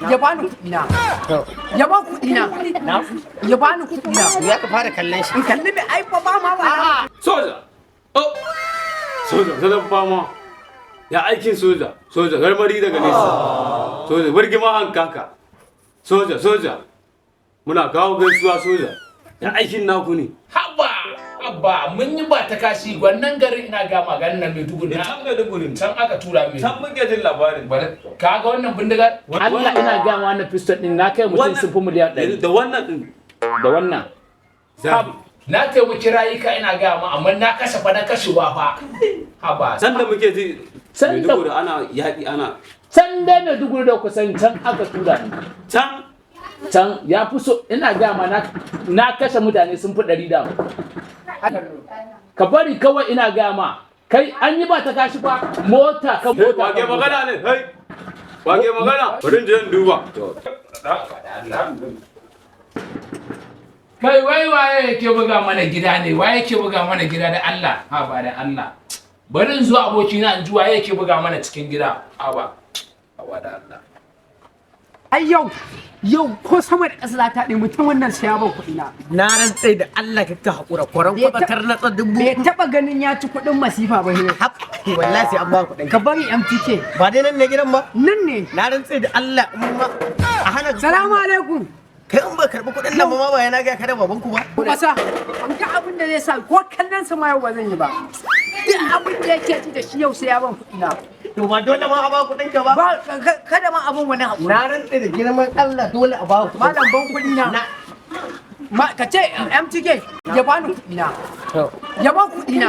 Ya bani kuɗi na. Ya ban kuɗi na. Ya bani kuɗi na. Ya ka fara kallon shi. In kalli mai ai ba ma ba. Soja! Oh! Soja, salon fama. Ya aikin soja, soja, garmari daga nesa. Soja, birgima hankaka. Soja, soja. Muna kawo gaisuwa, soja. Ya aikin naku ne? Haba, haba, mun yi ba ta kashi wannan garin, ina ga maganin nan Maiduguri na. Can Maiduguri. Can aka tura mai. Can muke jin labarin. Ka ga wannan bindigar? Allah, ina ga ma, wannan pistol din na kai mutum sun fi miliyan 100. Da wannan din. Da wannan. Zabi. Na taimaki rayuka, ina ga ma, amma na kashe fa, na kashewa fa. Haba. San da muke ji San da- Maiduguri ana yaƙi ana. Can dai Maiduguri da kusan can aka tura ni. Can. Can ya fi so, ina ga ma, na kashe mutane sun fi 100 da. Ka bari kawai, ina ga ma. Kai, an yi ba ta kashi fa, mota kan mota. Wake Kan mota. magana ne? Hey! Wake magana? Bari in je in duba. Kai, wai waye yake buga mana gida ne? Waye yake buga mana gida da Allah? Ha ba da Allah. Bari in zo, abokina, in ji waye yake buga mana cikin gida. Ha ba. Ha ba da Allah. Ai yau yau ko sama da ƙasa za ta ɗi, mutum wannan sai ya ban kuɗi na. Na rantse da Allah ka haƙura kwaran kwabatar na dubu. Bai taɓa ganin ya ci kuɗin masifa ba ne. Hap, wallahi sai an ba kuɗin. Ka bari, MTK. Ba dai nan ne gidan ba? Nan ne. Na rantse da Allah in ma a hana Salamu alaikum. Kai, in ba karɓi kuɗin nan ba ma, ba yana ga ka da babanku ba. Masa, an ga abin da zai sa ko kallon sa ma yau ba zan yi ba. Duk abin da yake ci da shi, yau sai ya ban kuɗi na. To ba dole ma a ba kuɗin ka ba. Ba kada ma abin wani haƙuri. Na rantse da girman Allah dole a ba kuɗin. Malam, ban kuɗi na. Ma ka ce MTK ya bani kuɗi na. Ya ban kuɗi na.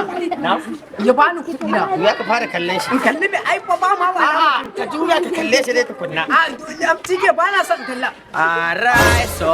Ya bani kuɗi na. Ya ka fara kallon shi. In kalli mai ai ba ma ba. A'a, ka juya ka kalle shi dai tukunna. A MTK, ba na son kalla. Arise, so